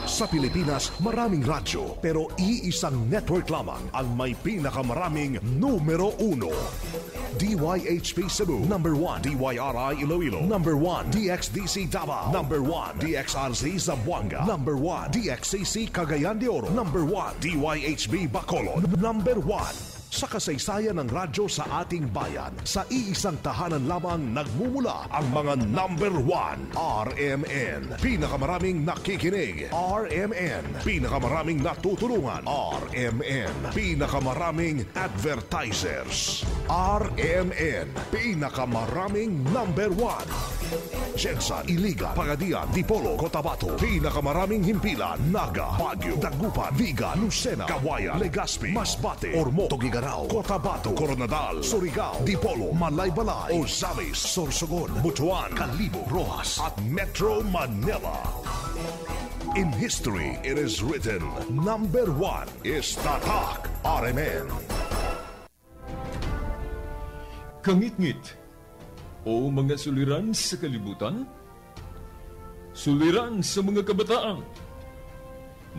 Sa Pilipinas, maraming radyo, pero iisang network lamang ang may pinakamaraming numero uno. DYHP Cebu, number 1. DYRI Iloilo, number 1. DXDC Davao, number 1. DXRZ Zamboanga, number 1. DXCC Cagayan de Oro, number 1. DYHB Bacolod, number 1. Sa kasaysayan ng radyo sa ating bayan, sa iisang tahanan lamang nagmumula ang mga number 1. RMN. Pinakamaraming nakikinig. RMN. Pinakamaraming natutulungan. RMN. Pinakamaraming advertisers. RMN. Pinakamaraming number 1. Jensan, Iligan, Pagadian, Dipolo, Cotabato. Pinakamaraming himpilan, Naga, Baguio, Dagupan, Vigan, Lucena, Kawayan, Legazpi, Masbate, Ormoc, Tuguegarao, Cotabato, Koronadal, Surigao, Dipolo, Malaybalay, Ozamis, Sorsogon, Butuan, Kalibo, Roxas, at Metro Manila. In history, it is written, number 1 is Tatak RMN. Kangitngit o mga suliran sa kalibutan, suliran sa mga kabataan,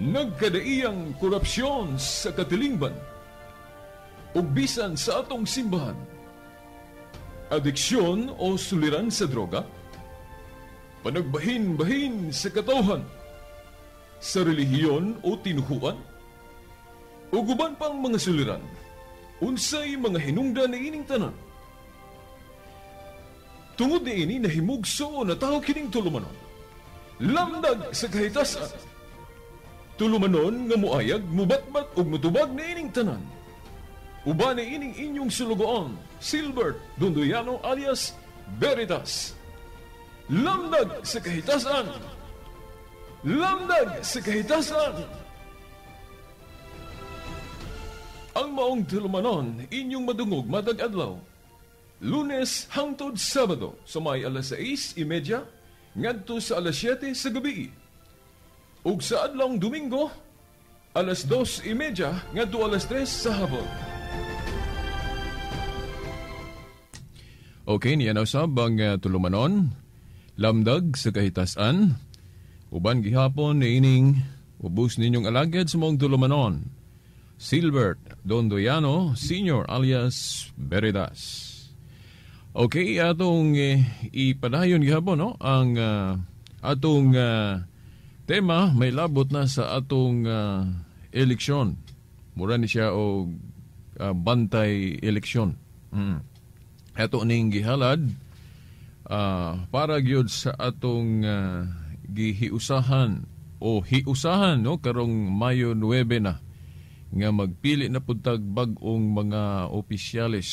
nagkadaiyang korupsyon sa katilingban, ug bisan sa atong simbahan, adiksyon o suliran sa droga, panagbahin-bahin sa katawhan, sa relihiyon o tinuhuan, ug uban pang mga suliran, unsay mga hinungdan niining tanan. Tungod niini nahimugso na tao kining tulumanon. Lamdag sa kahitasan. Tulumanon nga muayag, mubatbat ug mutubag niining tanan. Uban niining inyong sulugoon, Silbert Dondoyano alias Veritas. Lamdag sa kahitasan. Lamdag sa kahitasan. Ang maong tulumanon inyong madungog matag adlaw. Lunes hangtod Sabado sa may alas 6:30 ngadto sa alas 7 sa gabi. Ug sa adlawng Domingo alas 2:30 ngadto alas 3 sa hapon. Okay, niya na usab ang tulumanon, lamdag sa kahitasan, uban gihapon niining ubos ninyong alagad sa maong tulumanon, Silbert Dondoyano Senior alias Veritas. Okay, atong ipadayon gihapon, no, ang atong tema may labot na sa atong eleksyon. Mura ni siya og bantay eleksyon. Ato ning gihalad para gyud sa atong gihiusahan o hiusahan, no, karong Mayo 9 na nga magpili na pud tag bag-ong mga opisyales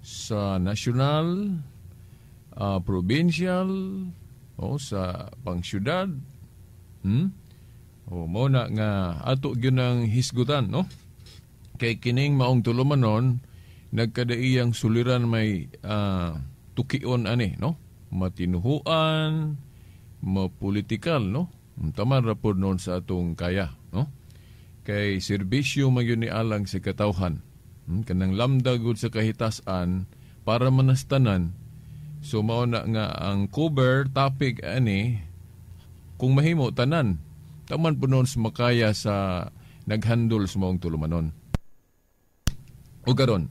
sa national, provincial, o sa pangsyudad. O mao na nga ato gyud ang hisgutan, no? Kay kining maong tulumanon nagkadaiyang suliran may tukion ani, no? Matinuhuan, mapolitikal, no? Taman ra pod noon sa atong kaya, no? Kay serbisyo man gyud ni alang sa katawhan. Kanang lamdag gud sa kahitasan para manastanan. So mao na nga ang cover topic ani kung mahimo tanan taman po noon sa makaya sa naghandol sa maong tulumanon. O karon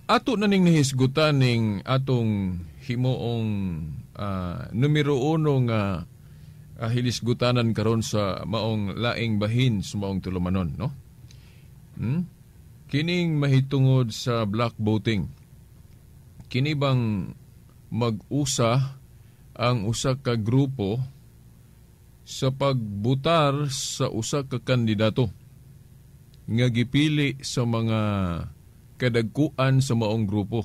ato na ning nahisgutan ning atong himuong numero 1 nga hilisgutanan karon sa maong laing bahin sa maong tulumanon, no? Kining mahitungod sa block voting. Kini bang mag-usa ang usa ka grupo sa pagbutar sa usa ka kandidato nga gipili sa mga kadagkuan sa maong grupo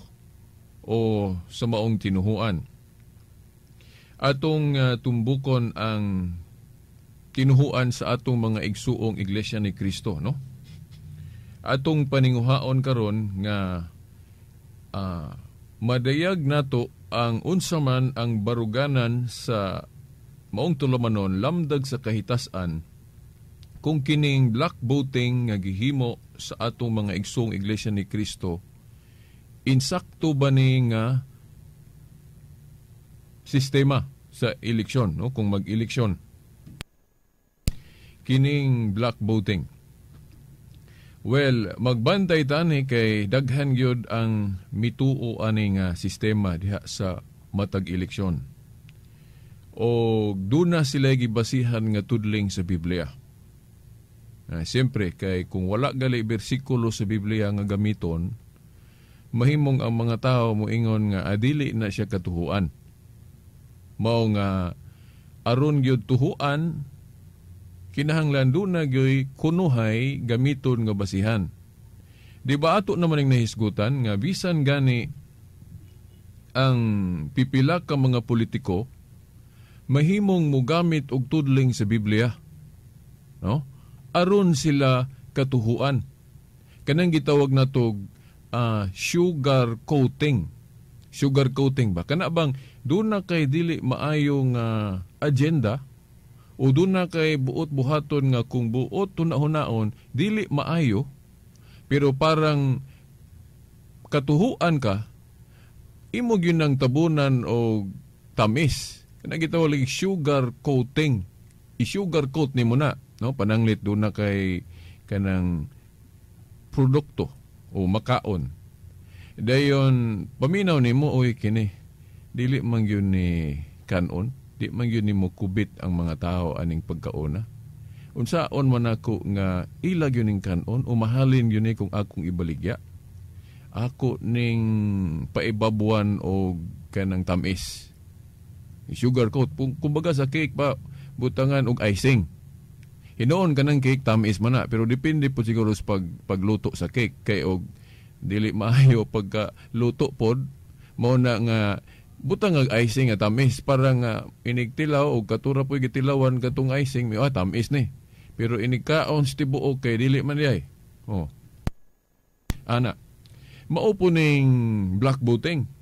o sa maong tinuhuan. Atong tumbukon ang tinuhuan sa atong mga igsuong Iglesia ni Cristo, no? Atong paninguhaon karon nga madayag nato ang unsa man ang baruganan sa maong tulumanon lamdag sa kahitasan kung kining block voting nga gihimo sa atong mga igsuong Iglesia ni Cristo insakto ba ni nga sistema Sa eleksyon, no, kung mag-eleksyon. Kining block voting. Well, magbantay tani kay daghan gyud ang mituo ani nga sistema diha sa matag eleksyon. O duna sila gibasihan nga tudling sa Biblia. Siyempre, kay kung wala gali bersikulo sa Biblia nga gamiton, mahimong ang mga tao moingon nga adili na siya katuhuan. Mao nga aron gyud tuhuan, kinahanglan duna gyoy kunuhay gamiton nga basihan. Di ba ato naman ang nahisgutan nga bisan gani ang pipila ka mga politiko mahimong mogamit og tudling sa Biblia, no? Aron sila katuhuan. Kanang gitawag natog sugar coating. Sugar coating ba? Kana bang doon na kay dili maayong agenda o doon na kay buot buhaton nga kung buot hunaon dili maayo, pero parang katuhuan ka, imo gyud nang tabunan og tamis. Kana gitawag lagi sugar coating. I-sugar coat nimo na, no? Pananglit doon na kay kanang produkto o makaon. Dayon paminaw nimo, oy kini dili man gyud ni kanon, di man gyud nimo kubit ang mga tao aning pagkaona. Unsaon man ako nga ila gyud ning kanon o mahalin gyud ni kung akong ibaligya. Ako ning paibabuan og kanang tamis. Sugar coat, kumbaga sa cake pa butangan og icing. Hinuon kanang cake tamis man na, pero depende po siguro sa pagluto sa cake kay og dili maayo pagka luto pod, mao na nga butang og icing nga tamis para nga inigtilaw og katura po'y gitilawan katong icing, may tamis ni. Pero inigkaon sa tibuok kay dili man diay. Oh. Ana, mao po ning block voting.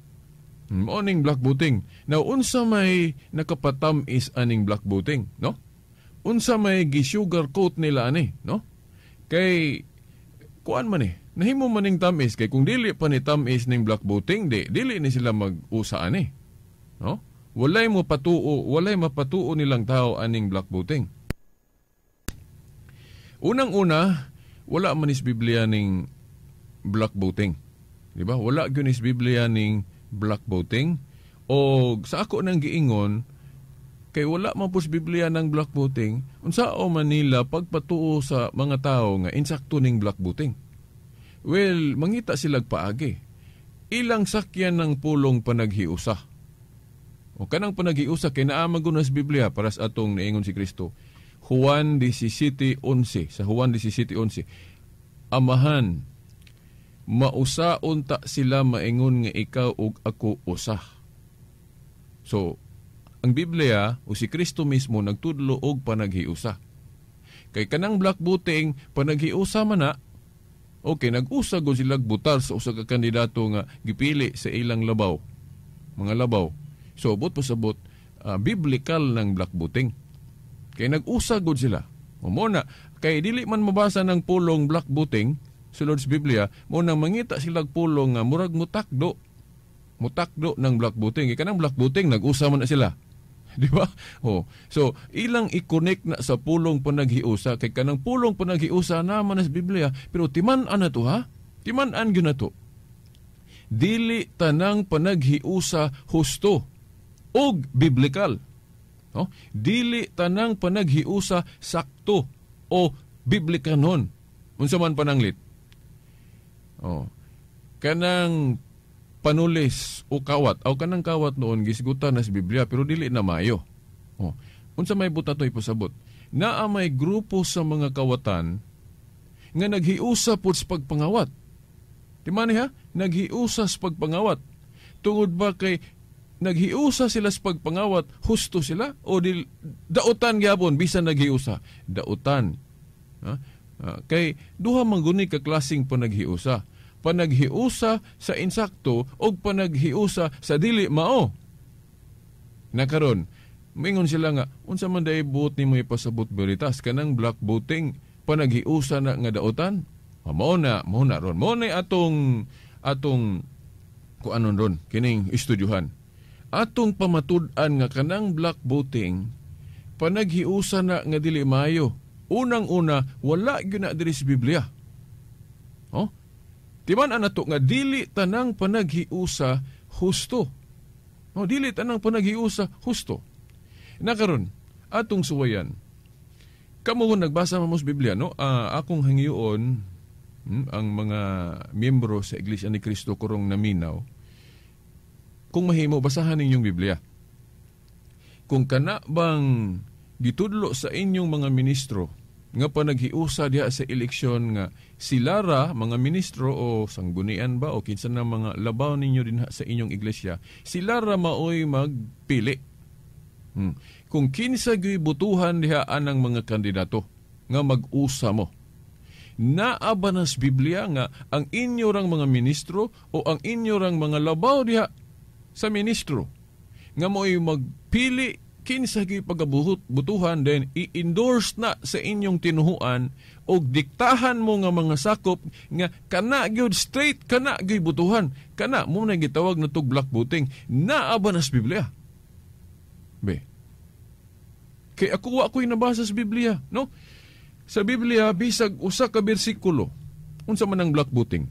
Mao ning block voting. Now unsa may nakapatam-is aning block voting, no? Unsa may gi-sugar coat nila ani, no? Kay kuan man nahimo man ning tamis kay kung dili pa ni tamis ning block voting, dili ni sila mag-usa ani, no? Walay mo patuo, walay mapatuo nilang tao aning block voting. Unang-una, wala man is Biblia ning block voting. Di ba? Wala gyud is Biblia ning block voting. O sa ako nang giingon, kay wala man pus Biblia ng block voting, unsao man nila pagpatuo sa mga tao nga insakto ning block voting? Well, mangita silag paagi. Ilang sakyan ng pulong panaghiusa. O kanang panaghiusa kay naa man gud sa Biblia para sa atong niingon si Kristo. Juan 17:11, sa Juan 17:11. Amahan, mausaon ta sila maingon nga ikaw ug ako usa. So, ang Biblia o si Kristo mismo nagtudlo og panaghiusa. Kay kanang block voting panaghiusa man na, okay, nag-usa gud sila butar sa usa ka kandidato nga gipili sa ilang labaw, mga labaw. So, but pasabot, biblical ng block voting. Kay nag-usa gud sila. O mo na, kay dili man mabasa ng pulong block voting sa Lord's Biblia, mo nang mangita sila pulong nga murag mutakdo. Mutakdo ng block voting. Kay kanang block voting nag-usa man na sila. Di ba? Oh. So, ilang i-connect na sa pulong panaghiusa kay kanang pulong panaghiusa naman sa Biblia, pero timan-an na to, ha? Timan-an gyud na to. Dili tanang panaghiusa husto og biblical. No? Dili tanang panaghiusa sakto o biblikanon. Unsa man pananglit? Oh. Kanang panulis o kawat, o kanang kawat noon gisgutan na sa Biblia pero dili na maayo. Oh. Unsa may buta to ipasabot? Naa may grupo sa mga kawatan nga naghiusa pod sa pagpangawat. Di man ha? Naghiusa sa pagpangawat. Tungod ba kay naghiusa sila sa pagpangawat, husto sila o dautan gyapon bisan naghiusa? Dautan. Ha? Kay duha man guni ka klaseng panaghiusa. Panaghiusa sa insakto o panaghiusa sa dili mao. Nakaron, mingon sila nga, unsa man day buot nimo ipasabot Veritas kanang block voting panaghiusa na nga dautan? Mao na ron. Mao na atong kuanon ron kining estudyohan. Atong pamatud-an nga kanang block voting panaghiusa na nga dili maayo. Unang-una, wala gyud na diri sa Biblia. Oh? Timan-an nato nga dili tanang panaghiusa husto. Oh, dili tanang panaghiusa husto. Nakaron, atong suwayan. Kamo kung nagbasa mo sa Biblia, no? Akong hangyoon ang mga miyembro sa Iglesia ni Cristo kurong naminaw. Kung mahimo, basahan ninyong Biblia. Kung kana bang gitudlo sa inyong mga ministro nga panaghiusa diha sa eleksyon nga sila ra mga ministro o sanggunian ba o kinsa na mga labaw ninyo dinha sa inyong iglesia, sila ra maoy magpili. Kung kinsa gyud butuhan diha anang mga kandidato nga mag-usa mo. Naa ba nas Biblia nga ang inyo rang mga ministro o ang inyo rang mga labaw diha sa ministro nga mo'y magpili kinsa gyud pagabuhot butuhan, then i-endorse na sa inyong tinuhuan og diktahan mo nga mga sakop nga kana gyud straight, kana gyud butuhan, kana mo na gitawag na tog block voting. Naa ba nas Biblia? Be. Kay ako wa ko'y nabasa sa Biblia, no? Sa Biblia bisag usa ka bersikulo unsa man ang block voting.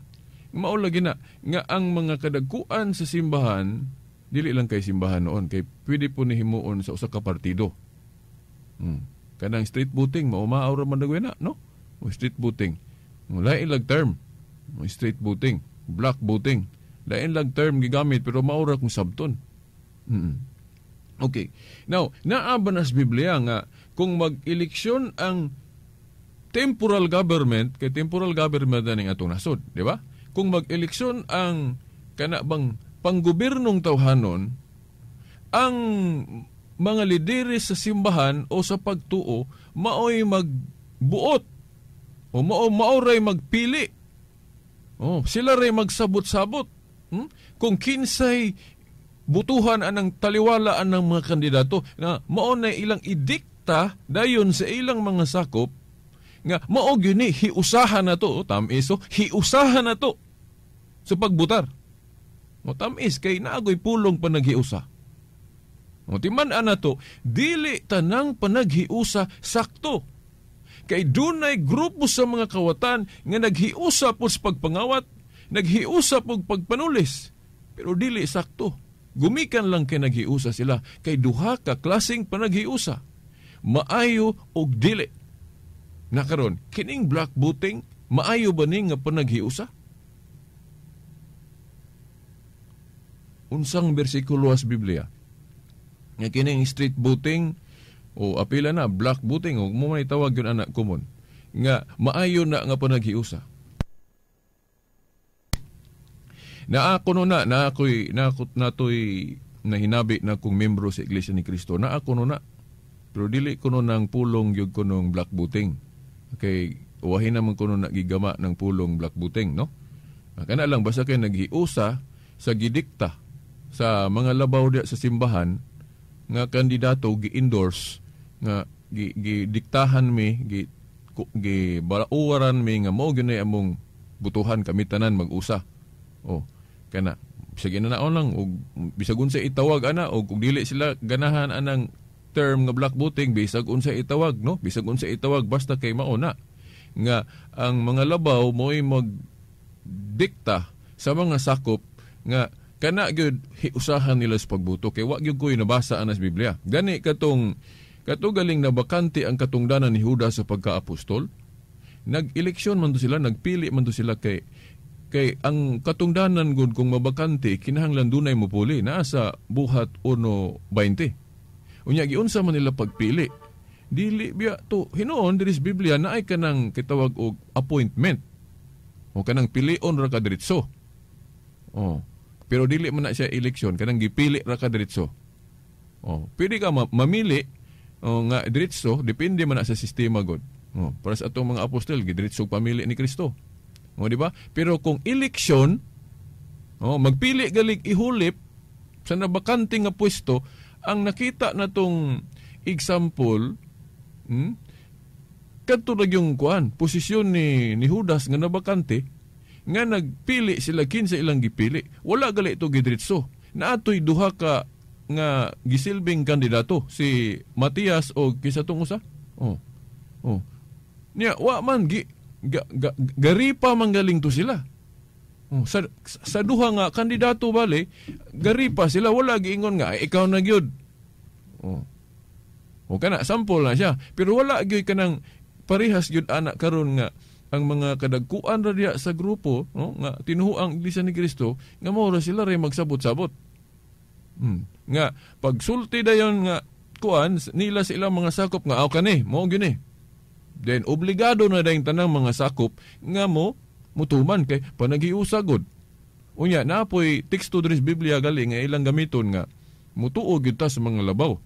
Mao lagi na nga ang mga kadagkuan sa simbahan, dili lang kay simbahan noon, kay pwede po nihimuon sa usa ka partido. Kanang street voting, mao ra man dagway na, no? O street voting. Lain lag term. O street voting, block voting. Lain lag term gigamit pero mao ra kung sabton. Okay. Now, naa ba nas Biblia nga kung mag-eleksyon ang temporal government, kay temporal government na ning atong nasod, di ba? Kung mag-eleksyon ang kana bang panggobernong tawhanon, ang mga lideres sa simbahan o sa pagtuo maoy magbuot o maoray magpili. Oh, sila ray magsabot-sabot. Kung kinsay butuhan anang taliwala anang mga kandidato na mao na ilang idikta dayon sa ilang mga sakop nga mao gyud ni hiusahan na to, tamis, oh, hiusahan na to sa pagbutar. O tamis kay naagoy pulong panaghiusa. O timan-an na to, dili tanang panaghiusa sakto. Kay dunay grupo sa mga kawatan nga naghiusa po sa pagpangawat, naghiusa po pagpanulis, pero dili sakto. Gumikan lang kay naghiusa sila, kay duha ka klaseng panaghiusa, maayo og dili. Nakaron, kining block voting, maayo ba ni nga panaghiusa? Unsang bersikulo sa Biblia nga kining street voting o apila na block voting o mo man itawag yun anak common nga maayo na nga panaghiusa? Na ako no na, na ako'y natoy nahinabi na kong membro sa Iglesia ni Cristo, na ako no na. Pero dili ko no ng pulong gyud ko nung block voting. Okay, uwahin naman ko no nagigama ng pulong block voting, no? Kana lang basta kay naghiusa sa gidikta sa mga labaw diya sa simbahan nga kandidato gi-endorse nga gidiktahan mi gi balauwaran mi nga mao gyud among butuhan kami tanan mag-usa. Oh, kana bisag inanaon lang og bisag unsa itawag ana og kung dili sila ganahan anang term nga block voting, bisag unsa itawag, no? Bisag unsa itawag basta kay mao na nga ang mga labaw mo'y magdikta sa mga sakop nga kana gyud hiusahan nila sa pagbuto kay wa gyud koy nabasa ana sa Biblia. Gani katong galing na bakante ang katungdanan ni Judas sa pagka-apostol, nag-eleksyon man to sila, nagpili man to sila kay ang katungdanan gud kung mabakante kinahanglan dunay mopuli naa sa Buhat 1:20. Unya giunsa man nila pagpili? Dili biya to hinuon diri sa Biblia naay kanang kitawag og appointment o kanang pilion ra ka diretso. Oh, pero dili man na siya eleksyon, kanang gipili ra ka diretso. Oh, pwede ka mamili o nga diretso, depende man na sa sistema god. Oh, para sa atong mga apostol gidiretso pamili ni Kristo. O, di ba? Pero kung eleksyon, oh, magpili galig ihulip sa nabakante nga pwesto, ang nakita na tong example, kadto na yung kuan, posisyon ni Judas nga nabakante, nga nagpili sila kinsa ilang gipili. Wala gali ito gidiretso. Naatoy duha ka nga gisilbing kandidato, si Matias o kisa tong usa. Oh. Oh. Niya wa man gi garipa manggaling to sila. Oh, sa duha nga kandidato bale, garipa sila, wala giingon nga ay, ikaw na gyud. Oh. O kana sample na siya, pero wala gyud kanang parehas gyud ana karon nga ang mga kadagkuan ra diha sa grupo, no, nga tinuhuang Iglesia ni Cristo nga mao ra sila ray magsabot-sabot. Nga pagsulti dayon nga kuan nila sa ilang mga sakop nga aw kani mao gyud ni. Then obligado na dayong tanang mga sakop nga mo mutuman kay panaghiusa gud. Unya naapoy teksto diri sa Biblia gali nga ilang gamiton nga mutuo gyud ta sa mga labaw.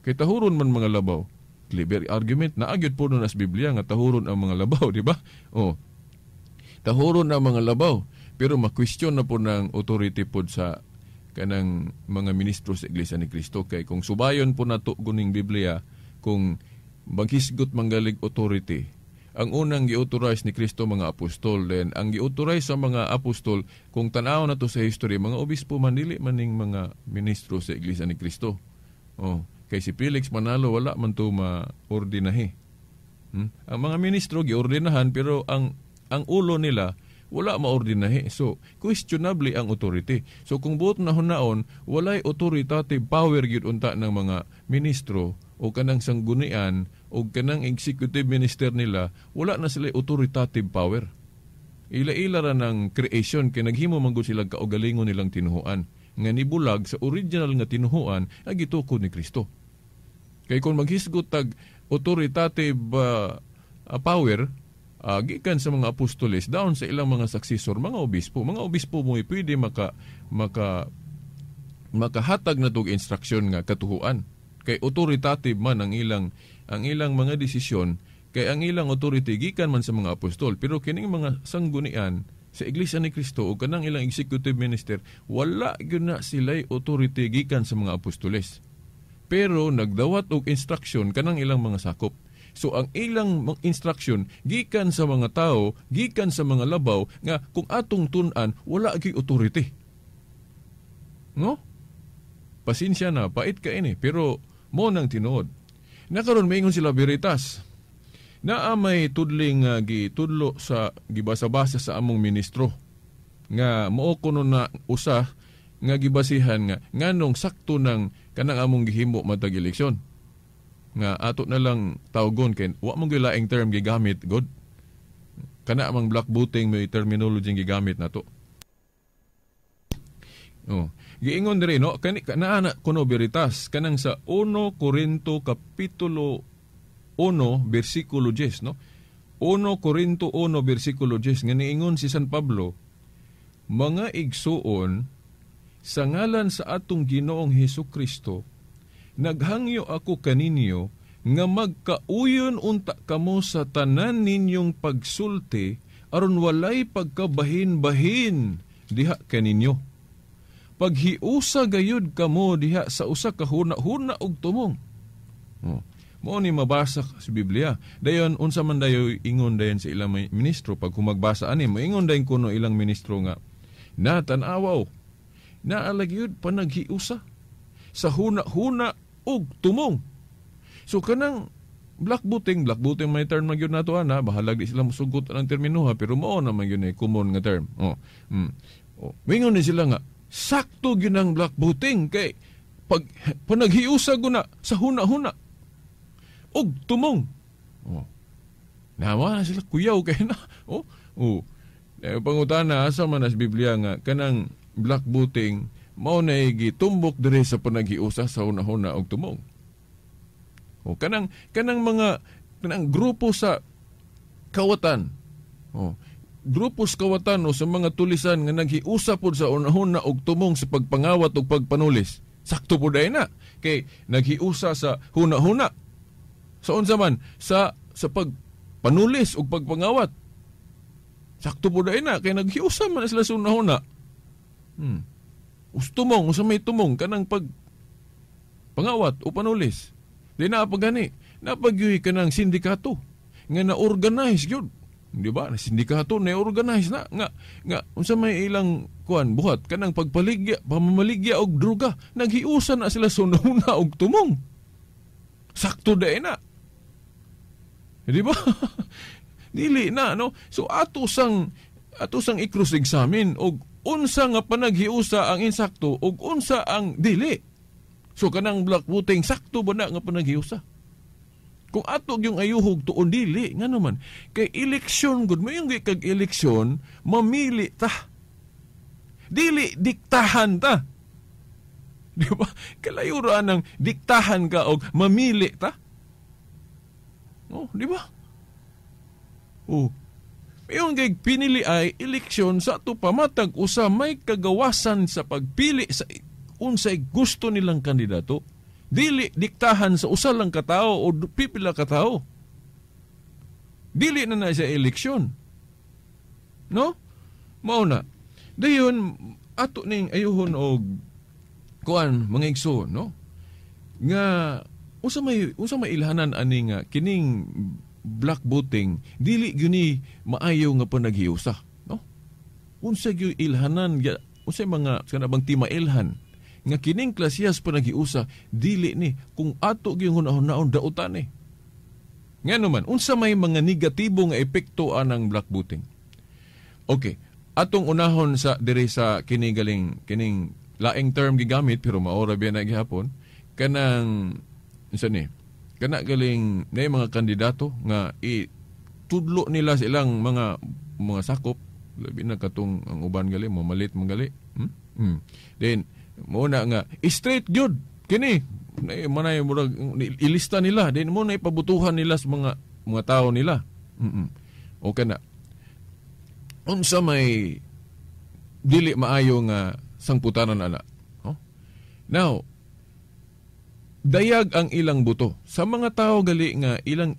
Kay tahuron man mga labaw. Clever argument na agyud po nun as Biblia nga tahuron ang mga labaw, di ba? Oh. Tahuron ang mga labaw, pero ma-question na po ng authority pod sa kanang mga ministro sa Iglesia ni Cristo kay kung subayon po nato guning Biblia kung maghisgot manggalig authority. Ang unang gi-authorize ni Kristo mga apostol, then ang gi-authorize sa mga apostol kung tan-aw na to sa history, mga obispo man dili maning mga ministro sa Iglesia ni Kristo. Oh, kay si Felix Manalo wala man to maordinahe. Ang mga ministro giordinahan pero ang ulo nila wala maordinahe. So questionable ang authority. So kung buot na hunaon, walay authoritative power gyud unta ng mga ministro o kanang sanggunian o kanang executive minister nila, wala na sila authoritative power. Ila-ila ra ng creation kay naghimo man gud sila kaugalingon nilang tinuhuan nga nibulag sa original nga tinuhuan ang gitukod ni Kristo. Kay kung maghisgot tag authoritative power gikan sa mga apostoles down sa ilang mga successor, mga obispo. Mga obispo mo pwede makahatag na tog instruction nga katuhuan. Kay authoritative man ang ilang mga desisyon, kay ang ilang authority gikan man sa mga apostol. Pero kining mga sanggunian sa Iglesia ni Cristo o kanang ilang executive minister, wala gyud na sila'y authority gikan sa mga apostoles. Pero nagdawat og instruction kanang ilang mga sakop. So ang ilang instruction gikan sa mga tao, gikan sa mga labaw nga kung atong tun-an wala gyud authority. No? Pasensya na, pait ka ini, pero mo nang tinuod. Nakaron maingon sila Veritas. Naa may tudling gitudlo sa gibasa-basa sa among ministro nga mao kuno na usa nga gibasihan nga nganong sakto nang kanang among gihimo matag eleksyon. Nga ato na lang tawgon kay wa man gyud laing term gigamit god. Kana amang black booting may terminology gigamit nato. Oh, giingon diri no kani naa na kuno Veritas kanang sa 1 Corinto kapitulo 1 bersikulo 10 no. 1 Corinto 1 bersikulo 10 nga niingon si San Pablo, mga igsuon, sa ngalan sa atong Ginoong Hesus Kristo, naghangyo ako kaninyo nga magkauyon unta kamo sa tanan ninyong pagsulti aron walay pagkabahin-bahin diha kaninyo. Paghiusa gayud kamo diha sa usa ka huna-huna og tumong. Oh. Mao ni mabasa sa Biblia. Dayon unsa man dayo ingon dayon sa ilang ministro pag humagbasa ani, moingon dayon kuno ilang ministro nga natan-awaw, naalagyud panaghiusa sa huna-huna og tumong. So kanang black booting may term man gyud nato ana, bahalag di sila mosugot ang termino ha, pero mao na man gyud common nga term. Oh. Oh. Moingon ni sila nga sakto gyud ang black booting kay pag panaghiusa guna sa huna-huna og tumong. Oh. Nawa na sila kuyaw kay na. Oh. Oh. Eh, pangutana asa man as Biblia nga kanang black booting mao na gitumbok diri sa panaghiusa sa huna-huna og tumong. O kanang mga kanang grupo sa kawatan. O grupo sa kawatan o sa mga tulisan nga naghiusa pod sa huna-huna og tumong sa pagpangawat og pagpanulis. Sakto pod ay na kay naghiusa sa huna-huna. Sa unsa man sa pagpanulis og pagpangawat. Sakto pod ay na kay naghiusa man sila sa huna-huna. Ustumong, usa may tumong kanang pag pangawat o panulis. Di na pagani, napagyuhi ka ng sindikato nga na-organize yun. Di ba? Sindikato na organize na nga nga unsa may ilang kuan buhat kanang pagpaligya, pamamaligya og droga, naghiusa na sila sununa og tumong. Sakto day na. Di ba? Dili na, no? So ato sang i-cross-examine og unsa nga panaghiusa ang insakto og unsa ang dili. So kanang black voting, sakto ba na nga panaghiusa? Kung ato yung ayuhog tuon dili, nga naman, kay eleksyon gud, mo yung kag eleksyon, mamili ta. Dili, diktahan ta. Di ba? Kalayo ra nang diktahan ka og mamili ta. Oh, di ba? Oh. Yung kay pinili ay eleksyon sa ato pamatag usa may kagawasan sa pagpili sa unsay gusto nilang kandidato. Dili diktahan sa usa lang katao o pipila katao. Dili na na siya eleksyon. No? Mao na. Dayon ato ning ayuhon og kuan mga igsoon, no? Nga unsa may ilhanan ani nga kining black voting dili gyud ni maayo nga panaghiusa, no? Unsa gyud ilhanan, unsa mga kana bang timailhan nga kining klasiyas panaghiusa dili ni kung ato gyud hunahon dautan ni. Ngano man unsa may mga negatibo nga epekto anang black voting? Okay, atong unahon sa diri sa kini galing kining laing term gigamit pero maora biya na gihapon kanang unsa ni kana galing na mga kandidato nga itudlo nila sa ilang mga sakop, labi na katong ang uban gali mamalit man gali. Then mo na nga straight gyud kini manay murag ilista nila, then mo na ipabutuhan nila sa mga tao nila. Okay na. Unsa may dili maayo nga sangputanan ana, oh? Now dayag ang ilang buto sa mga tao gali nga ilang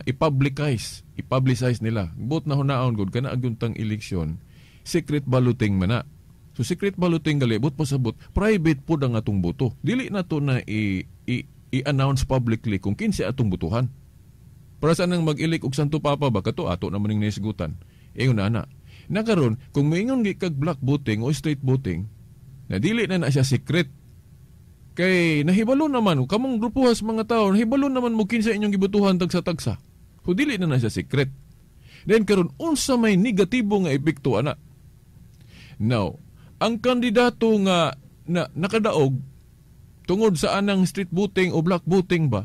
i-publicize nila. Bot na hunaon gud kana agyuntang eleksyon, secret balloting man na. So secret balloting gali bot pasabot private pud ang atong boto. Dili na to na i-announce publicly kung kinsa atong botohan. Para sa nang mag-elect og Santo Papa ba kato ato naman ning naisgutan. Ingon na ana. Nakaron kung moingon gi kag black voting o straight voting na dili na na siya secret. Kay nahibalo naman kamong grupuhas mga tao, nahibalo naman mo kinsa inyong gibotohan tagsa-tagsa. So dili na na siya secret. Then karon unsa may negatibo nga epekto ana? Now, ang kandidato nga na nakadaog tungod sa anang street voting o black voting ba,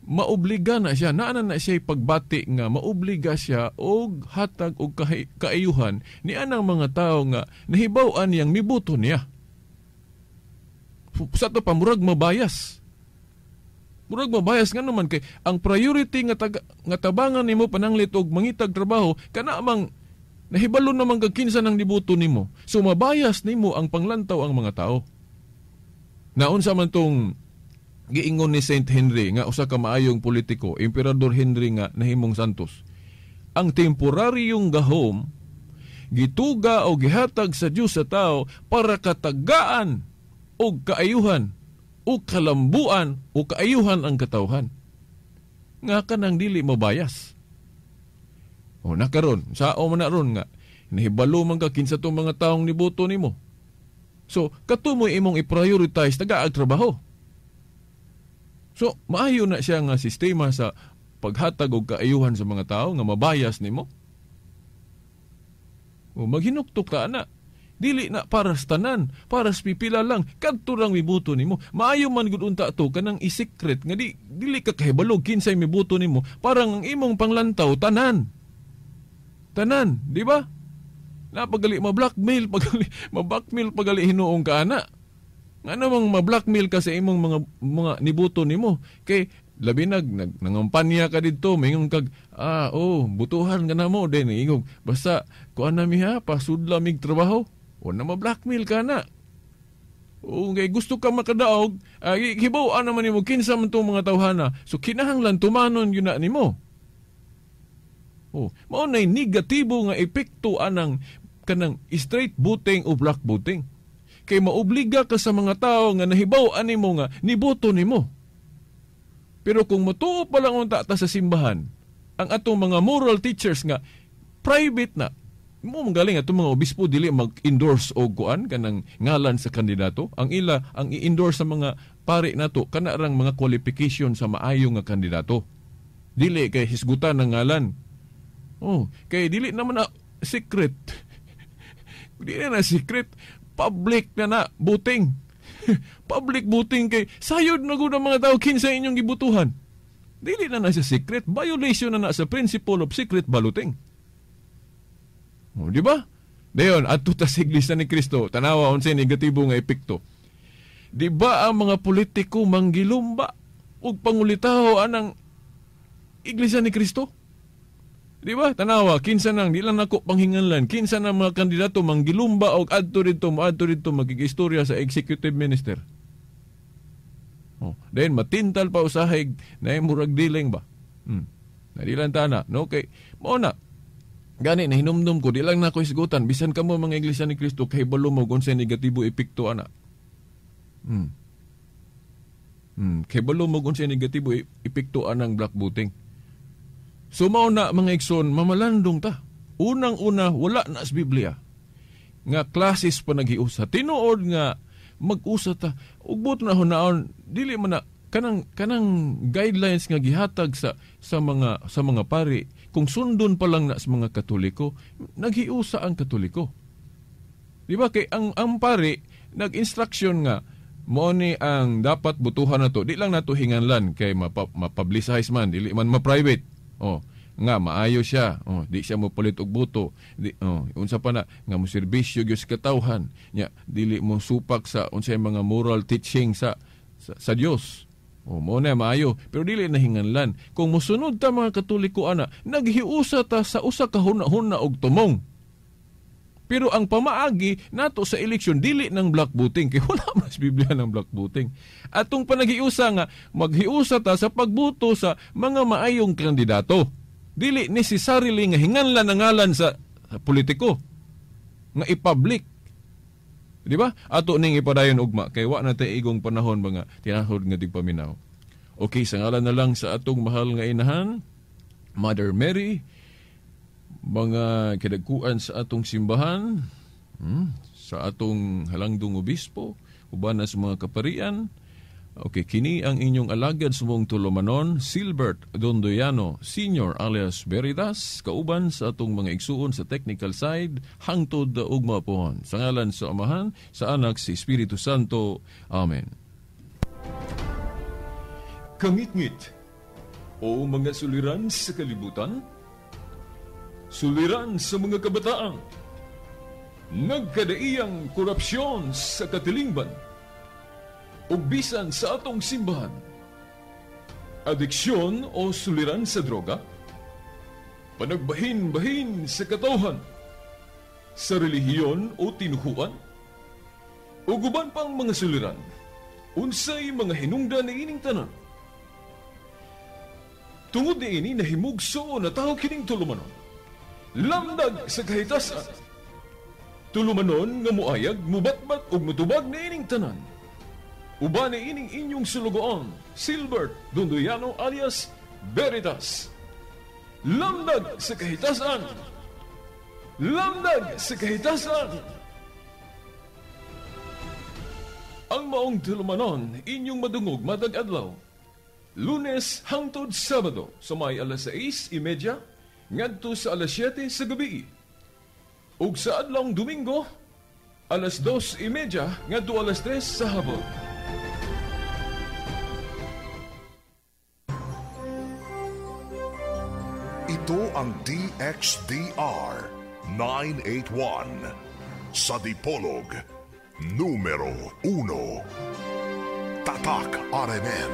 maobliga na siya, naana na siya pagbati nga maobliga siya og hatag og kaayuhan ni anang mga tao nga nahibaw-an niyang miboto niya. Sa to pa murag mabayas. Murag mabayas nga naman kay ang priority nga nga tabangan nimo pananglit og mangitag trabaho kana mang nahibalo naman kag kinsa nang niboto nimo. So mabayas nimo ang panglantaw ang mga tao. Naunsa man tong giingon ni Saint Henry nga usa ka maayong politiko, Emperador Henry nga nahimong Santos. Ang temporaryong gahom gituga o gihatag sa Dios sa tao para katagaan o kaayuhan o kalambuan o kaayuhan ang katawhan. Nga kanang dili mabayas. O nakaron, sao man na ron nga nahibalo man ka kinsa tong mga taong niboto nimo. So kato mo imong i-prioritize taga ag trabaho. So maayo na siya nga sistema sa paghatag og kaayuhan sa mga tao nga mabayas nimo. O maghinuktok ka ana. Dili na para sa tanan, para sa pipila lang, kadto lang miboto nimo. Maayo man gud unta to kanang i-secret nga dili ka kahibalo kinsay miboto nimo, parang ang imong panglantaw tanan. Tanan, di ba? Napagali ma-blackmail pagali, ma-blackmail pagali hinuong ka ana. Nga namang ma-blackmail ka sa imong mga niboto nimo kay labi nag nangampanya ka didto, mingon kag butuhan ka na mo din ingog basta kuan na mi ha, pasudla mig trabaho. O na ma-blackmail ka na. O kay gusto ka makadaog, hibaw-an naman nimo kinsa man tong mga tawhana. So kinahanglan tumanon gyud na nimo. O mao nay negatibo nga epekto anang kanang straight voting o black voting. Kay maobliga ka sa mga tao nga nahibaw-an nimo nga niboto nimo. Pero kung motuo pa lang unta ta sa simbahan, Ang atong mga moral teachers nga private na mo magaling atong mga obispo dili mag-endorse og kuan kanang ngalan sa kandidato. Ang ila ang i-endorse sa mga pari nato kana rang mga qualification sa maayo nga kandidato. Dili kay hisgutan ang ngalan. Oh, kay dili naman na secret. Dili na secret, public na na voting. Public voting kay sayod na gud ang mga tao kinsa inyong gibutuhan. Dili na na sa secret, violation na na sa principle of secret balloting. O, di ba? Dayon, adto ta sa Iglesia ni Cristo, tanawa unsay negatibo nga epekto. Di ba ang mga politiko manggilumba ug pangulitaho anang Iglesia ni Cristo? Di ba? Tanawa, kinsa nang di lang nako panghinganlan, kinsa nang mga kandidato manggilumba og adto didto, moadto didto magigistorya sa executive minister. Oh, then matintal pa usahay na murag dealing ba? Nadilan ta na, no kay mao na. Gani na hinumdum ko, di lang nako hisgutan bisan kamo mga Iglesia ni Cristo kay balo mo kung unsay negatibo epekto ana. Kay balo mo kung unsay negatibo epekto anang black voting. So mao na mga igsoon, mamalandong ta. Unang-una wala na sa Biblia nga klases pa naghiusa. Tinuod nga mag-usa ta. Ugbot na hunaon, dili man na kanang guidelines nga gihatag sa mga pari. Kung sundon pa lang na sa mga Katoliko, naghiusa ang Katoliko. Di ba kay ang pari nag-instruction nga mo ni ang dapat butuhan nato, di lang nato hinganlan kay ma-publicize man, dili man ma-private. Oh, nga maayo siya. Oh, di siya mo palit og boto. Di, oh, unsa pa na nga mo serbisyo gyud sa katawhan. Nya dili mo supak sa unsay mga moral teaching sa Dios. Oh, mo na maayo, pero dili na hinganlan. Kung mosunod ta mga Katoliko ana, naghiusa ta sa usa ka hunahuna og tumong. Pero ang pamaagi nato sa eleksyon dili ng black voting kay wala mas Biblia ng black voting. Atong panaghiusa nga maghiusa ta sa pagboto sa mga maayong kandidato. Dili necessarily nga hinganlan ang ngalan sa politiko nga i-public. Di ba? Ato ning ipadayon ugma kay wa na tay igong panahon mga tinahod nga tigpaminaw. Okay, sa ngalan na lang sa atong mahal nga inahan, Mother Mary, mga kidagkuan sa atong simbahan, sa atong halangdong obispo, uban na sa mga kaparian. Okay, kini ang inyong alagad sa mong tulumanon, Silbert Dondoyano Senior alias Veritas, kauban sa atong mga igsuon sa technical side, hangtod ugma pohon. Sa ngalan sa Amahan, sa Anak, sa Espiritu Santo. Amen. Kangitngit o mga suliran sa kalibutan, suliran sa mga kabataan, nagkadaiyang korupsyon sa katilingban, ug bisan sa atong simbahan, adiksyon o suliran sa droga, panagbahin-bahin sa katawhan, sa relihiyon o tinuhuan, ug uban pang mga suliran, unsay mga hinungdan niining tanan. Tungod niini nahimugso na tawo kining tulumanon, lamdag sa kahitasan, tulumanon nga muayag, mubatbat ug mutubag niining tanan. Uban ni ining inyong sulugoon, Silbert Dondoyano alias Veritas. Lamdag sa kahitasan! Lamdag sa kahitasan! Ang maong tulumanon, inyong madungog matag adlaw. Lunes hangtod Sabado, sa may alas 6:30, ngadto sa alas 7 sa gabi. Ug sa adlawng Domingo, alas 2:30 ngadto alas 3 sa hapon. Ito ang DXDR 981 sa Dipolog, numero 1. Tatak RMN.